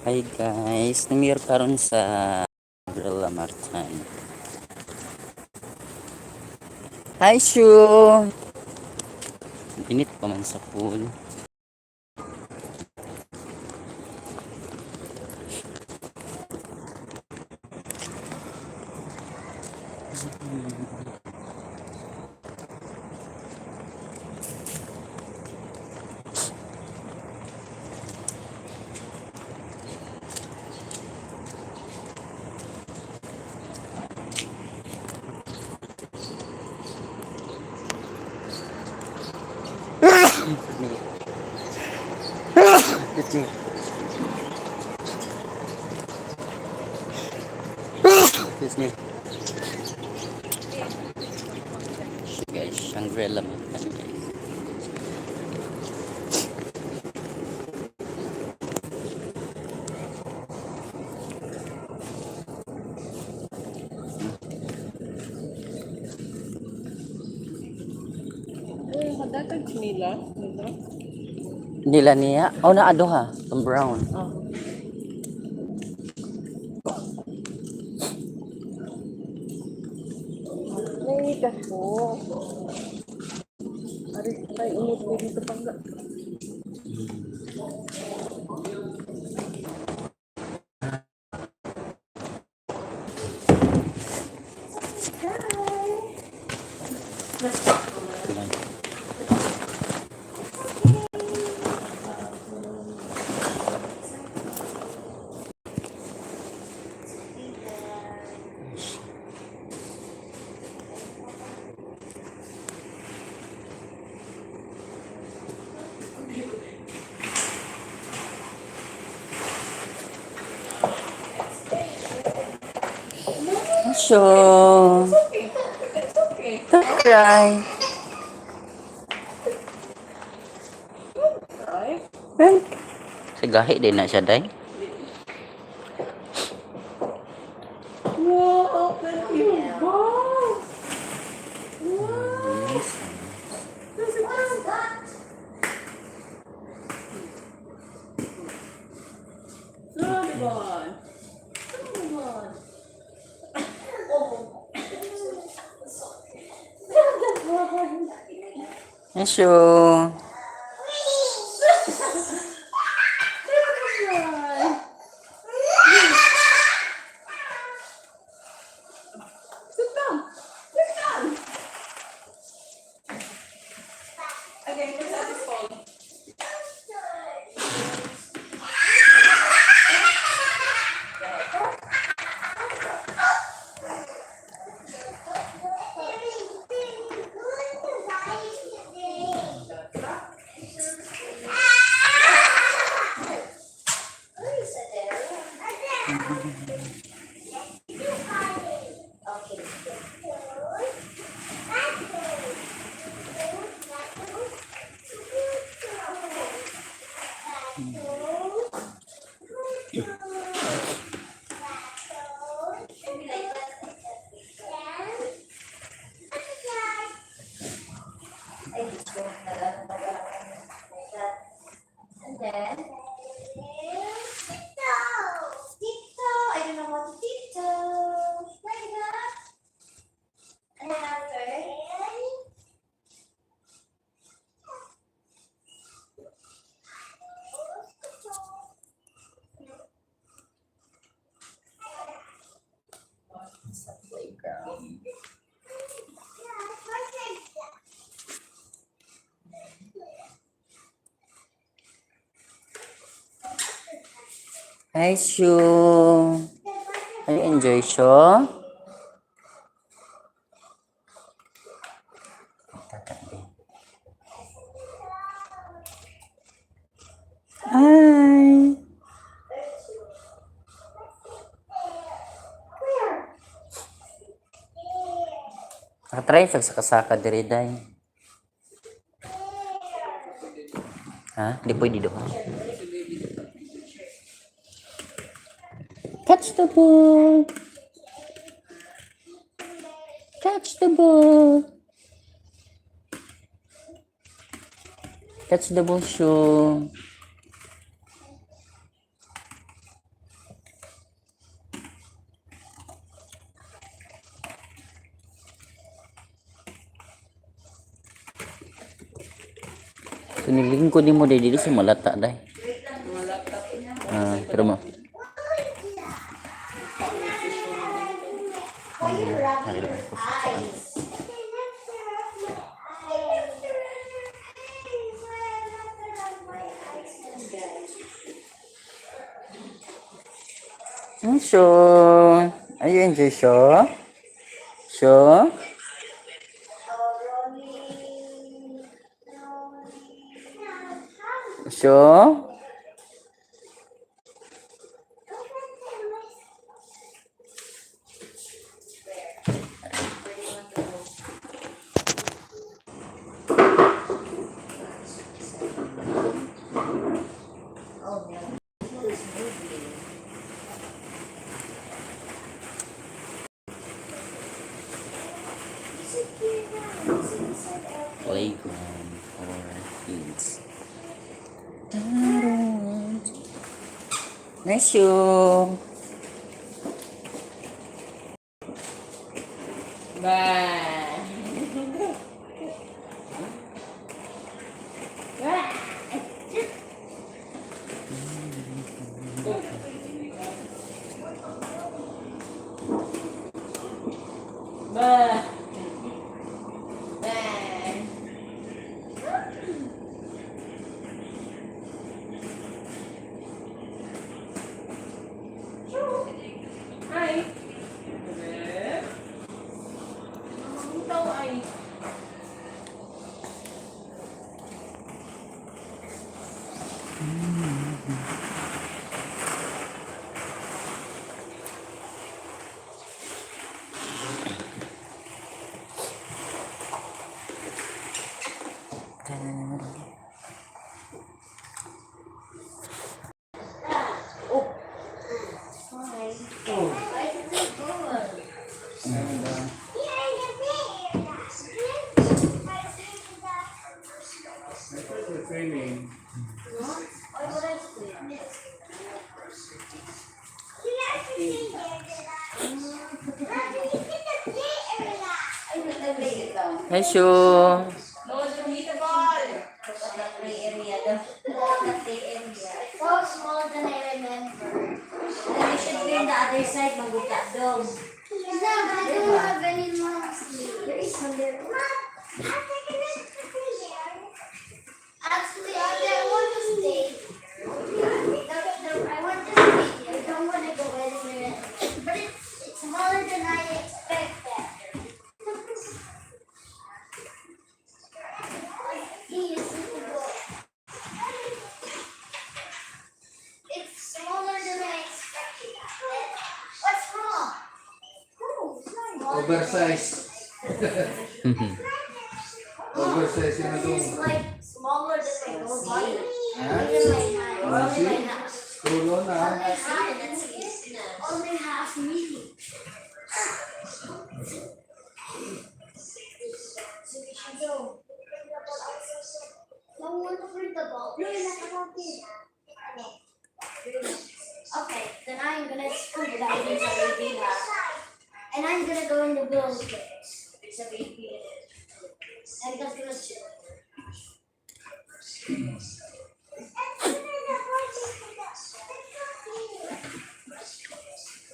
Hi guys, namir karon sa Umbrella Martin. Hi Shu! Init pa man sa pool. Me. Excuse me. Excuse me. Guys, Shangri-La Martin, guys. Ay, kadatag nila. Nila? Nila niya? Oh, na adoha. Ang brown. Ah. Nainit ako. Ari, ay, init ko dito pangga. Sure. Okay. It's okay. Don't cry. Right? Sa gahi din na siya, day. Wow, thank you. Wow. Wow. This is Dragon. Dragon. Sure. Dragon. Sit down. Sit down. Okay, what's this phone? And then, tiptoe. Tiptoe. I don't know what to tiptoe. Like that. And then after, Sa playground. Hi, Shu. Are you enjoy, Shu? Hi. Nakatry siya sa kasaka diri day. Ha? Di pwede do. Catch the ball. Catch the ball. Catch the ball, Shu. Kinilingkod nimo day, dili siya malata day. Mga laptop niya. Ah, pero mo. Why you rubbing Hari your lang ko. eyes? So, are you enjoy show? Show? Show? Oh no. Who is moving? Playground for kids. Nice show. Bye. Bye. Bye. Hi. Ikaw ay. Why? Why is it so good? The training. Why would I sleep? Hi, show. No, don't hit the ball. Play area daw. Play area. So small than I remember. And we should be on the other side, maguta dog. No, but I don't have any mouse. There is one there. Actually, I want to stay. No, I want to stay here. I don't want to go anywhere else. But it's smaller than I expected. It's smaller than I expected. What's wrong? Oversize. Oversize yung This itong. is like smaller than my whole body. Ha? Only my hand. Only my half. Tulo na. Only half. Only half me. So we should go. No one to bring the ball. No, not Okay, then I'm gonna scoot it out into the baby and I'm gonna go in the wheelchair. It's a baby. I'm just gonna chill.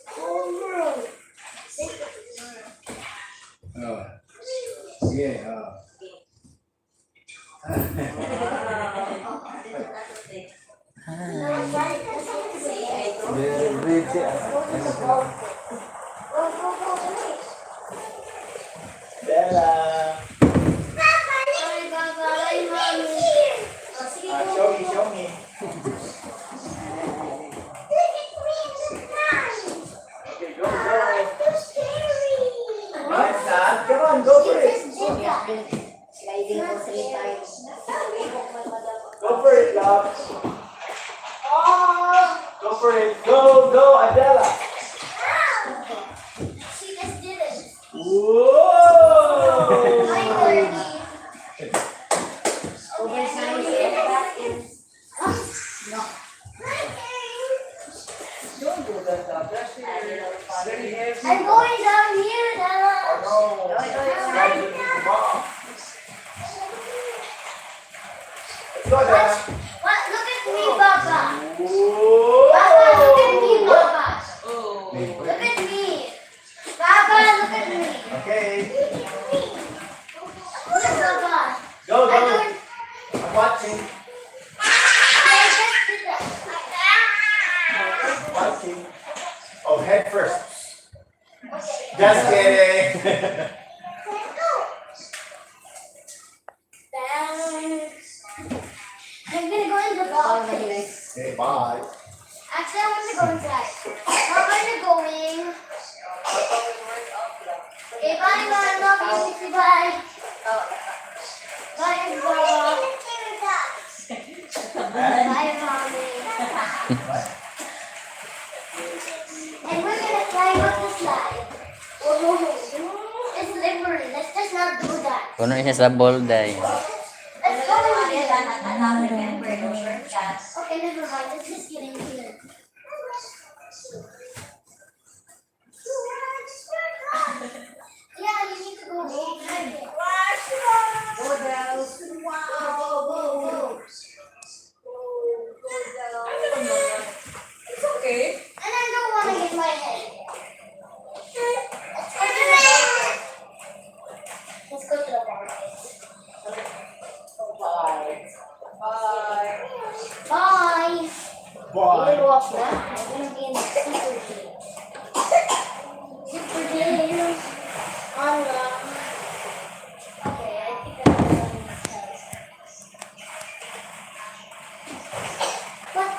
Whole world. Oh. Sige, oh. Very rich. Go, go, go, go. Bella! Bye, bye, mommy. Oh, sige, Ah, go. show me, show me. Look at me in the sky. Okay, go, go. It's so scary. No, it's not. Come on, go for it. Just did that. Sliding ko three times. Go for it, love. Go for it. Go, go, Adela. She just did it. Whoa! Finally. Oversize and back in. No. Don't do that, love. That's very heavy. I'm going down here now. No. Slide into the ball. Go there. What? Look at me, Baba. Baba, look at me, Baba. Oh. Look at me. Baba, look at me. Okay. Look, Baba. Go, I go. don't. I'm watching. I just did that. Watching. Oh, head first. Just kidding. Let's go. Thanks. I'm gonna go in the box. Okay, bye. Actually, I want to go inside. Where are you going? Okay, bye, Mom. Love you. Bye. Bye, Baba. Bye, Mommy. And we're gonna climb up the slide. Oh, it's slippery. Let's just not do that. Puno siya sa ball day. Let's go in here. Remember, no shortcuts. Okay, never mind. Let's just get in here. Yeah, you need to go over there. Go down. Go, go, go, go. I don't know. It's okay. And I don't want to hit my head. Let's go to the bar. Let's go to the bar. Bye. Bye. Bye. Bye. We're gonna walk now. We're gonna be in the super jail. Super jail. On the. Okay, I think I'm done with What?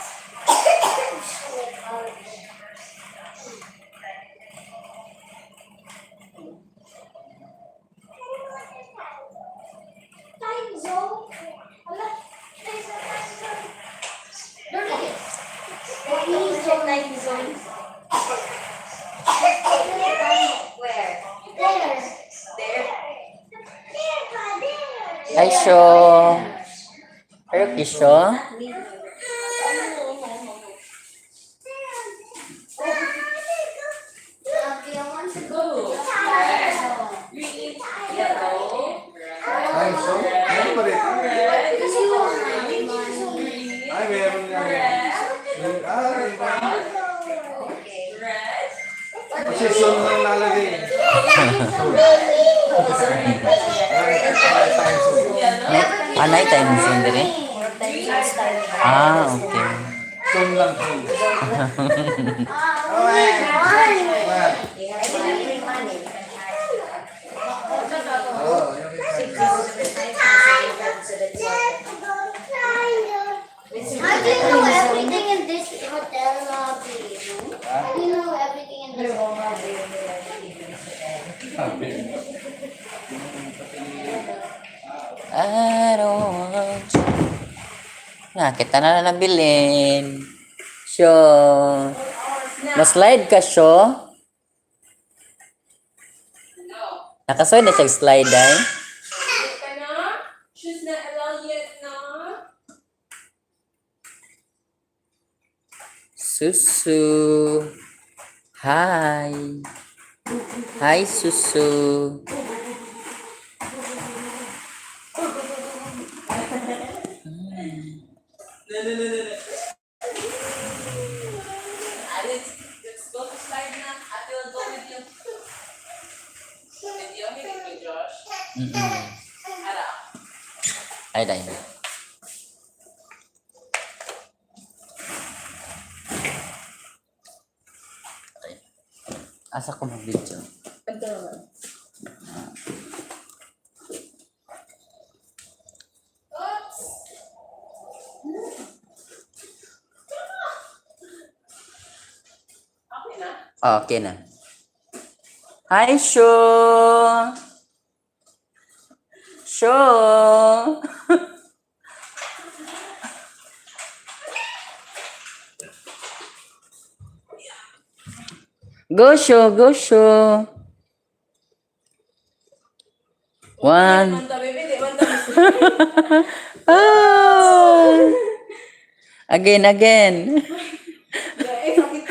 Time zone. Ala, there's a time zone. There it is. Time zone. Where? There. There. Hi, Sho. Are you okay, Sho? Okay, I want to go. Go. Green, yellow, Ay, so? Meron pa rito? red, green, Ay, meron nga. red, Ay, Okay. red. kasi son lang lalagay. Ay, time zone. Yellow. May, anay time zone dire? Time zones tayo. Ah, okay. Son lang. Son. Ah, Every money. Oo, yung Six time zero zone. seven nine seven seven seven. How do you know everything in this hotel lobby? How do you know everything in this hotel? I don't want. Na, kita na na nabilin. Sho. Na-slide ka, Sho? No. Nakasoy na siya slide, ay? Ka na? She's not allowed yet, no? Susu. Hi. Hi, Susu. No. Let's go to slide na. Ate will go with you. With you, with you, Josh. Ara. Ay, dahil. Ay. Asa ko mag-video? Oops. Okay na. Okay na. Hi, Sho! Sho! Go, Sho! Go, Sho! One. Manta, baby. Di man ta. Ah! Again, again. Eh, sakit.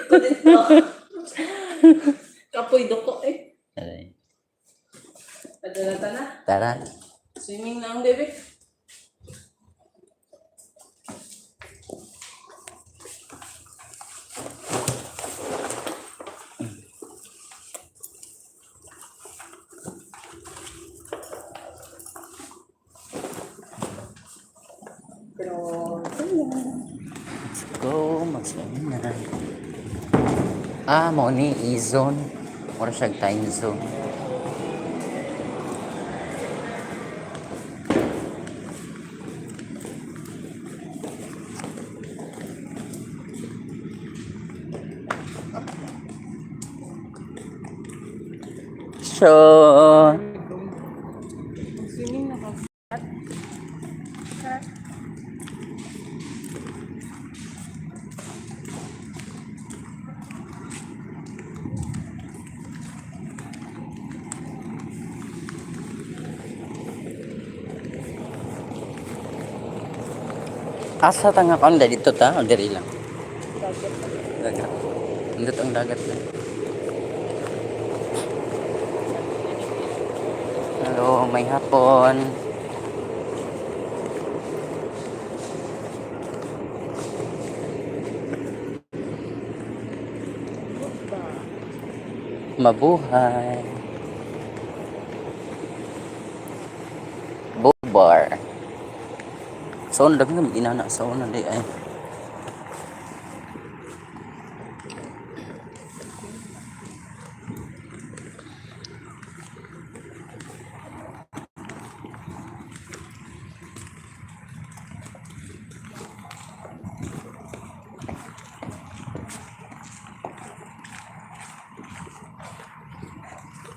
Ko dito. Kapoy doko eh. Aray. Padala ta na. Tara. Swimming lang, baby. Let's go. Mag-swimming na. Ah, mao ni E-zone. Mura siya time zone. So, Swimming na ka. Asa ta nga kaon dito ta o diri lang. Dagat. Nindot ang dagat na. Hello, may hapon. Mabuhay. Bobar. So, ang dami ng inana sa una di ay.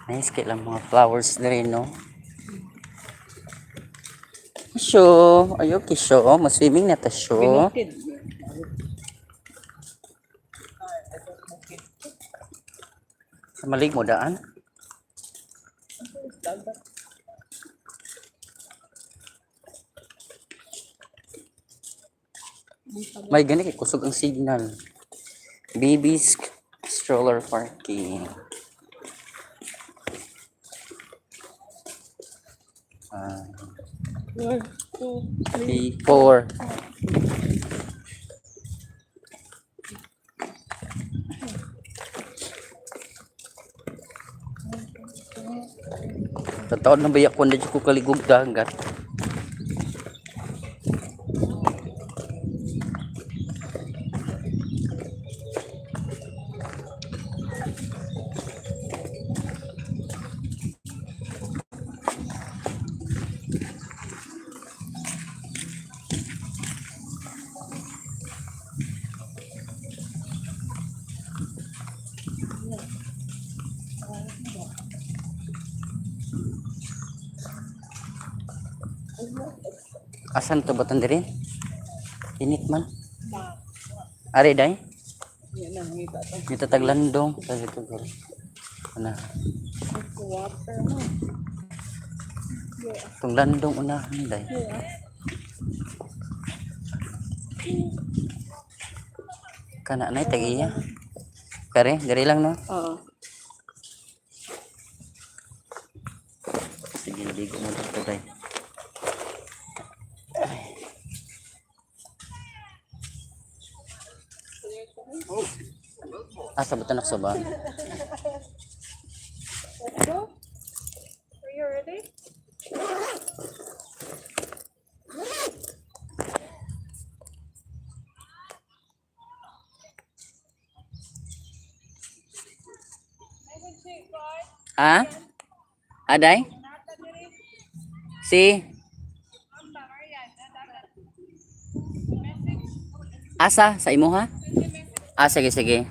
Nice kay lang mga flowers diri no. Syo, ayo kisyo, mo-swimming na ta syo. Binukid. Sa malig mo daan. May gani kay kusog ang signal. Baby's stroller parking. Ah, 1, 2, three, four. Totoo na ba yakon na ko kaligog dagat? Asan to batan diri? Init man. Are day? Yan ang ngita to. Dito taglandong sa dito guro. Una. Water mo. Tong landong unahan day. Kana nay tag-iya. Kare, diri lang no. Oo. Sige, ligo mo dito day. Ah, sa butanak sa ba? Let's go. Are you ready? Ha? Aday? Si? Asa? Sa imo ha? Ah, sige, sige.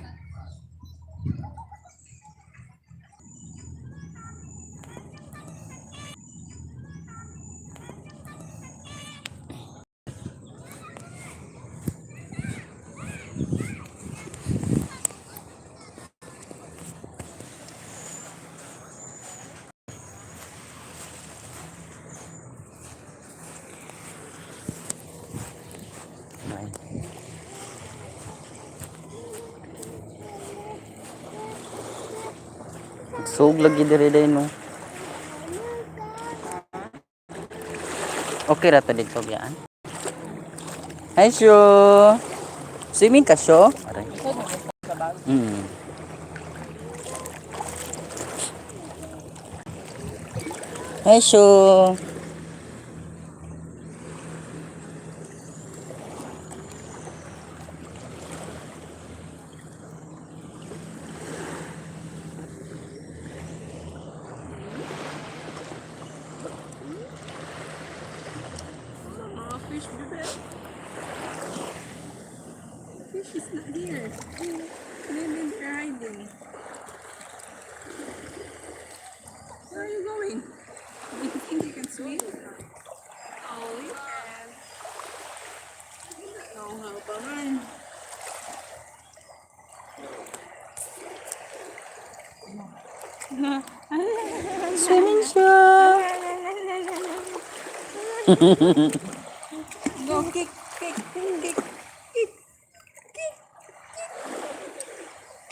Ay. Sug lagi diri day no. Okay ra ta dito biyaan. Hi Sho. Swimming ka Sho? Aray. Hi Sho. She's not here. Maybe they're hiding. Where are you going? Do you think you can swim? Oh, you can. You don't know how pa man. Swimming siya! Go kick, kick, kick, kick, kick, kick,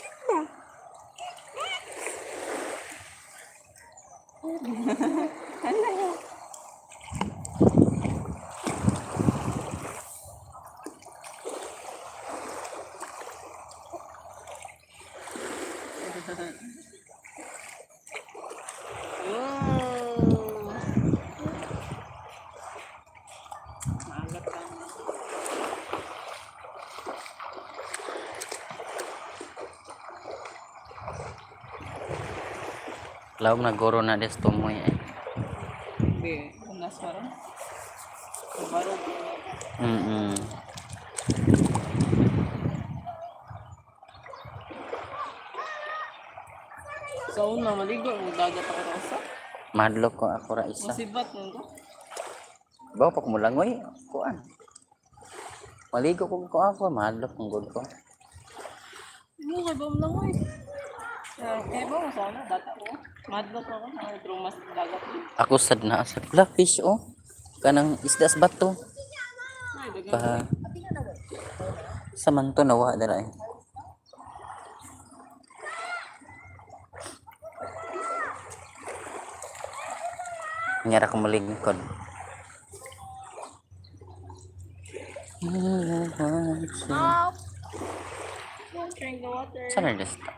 kick ba? Hala. Wow. Maalat ka. Lawom na guro na des tumoy eh. Hindi, unas pa rin. Kabaro. Sa una, maligo, dagat ako ra sa. Madlok ko ako ra isa. Masibat mo ko. Bawa pa ko mulangoy, kuan. Maligo ko ako, madlok ang gud ko. Mo kay bam lang oy. Kaya ba mo sa una, bata ko. Madlok ako, mga trumas dagat din. Ako sad na sa fish oh. Kanang isda sa bato. Ay, dagan. Pa sa man to nawa dala eh. Nyara ko malingkod. Don't drink the water. Sana lista?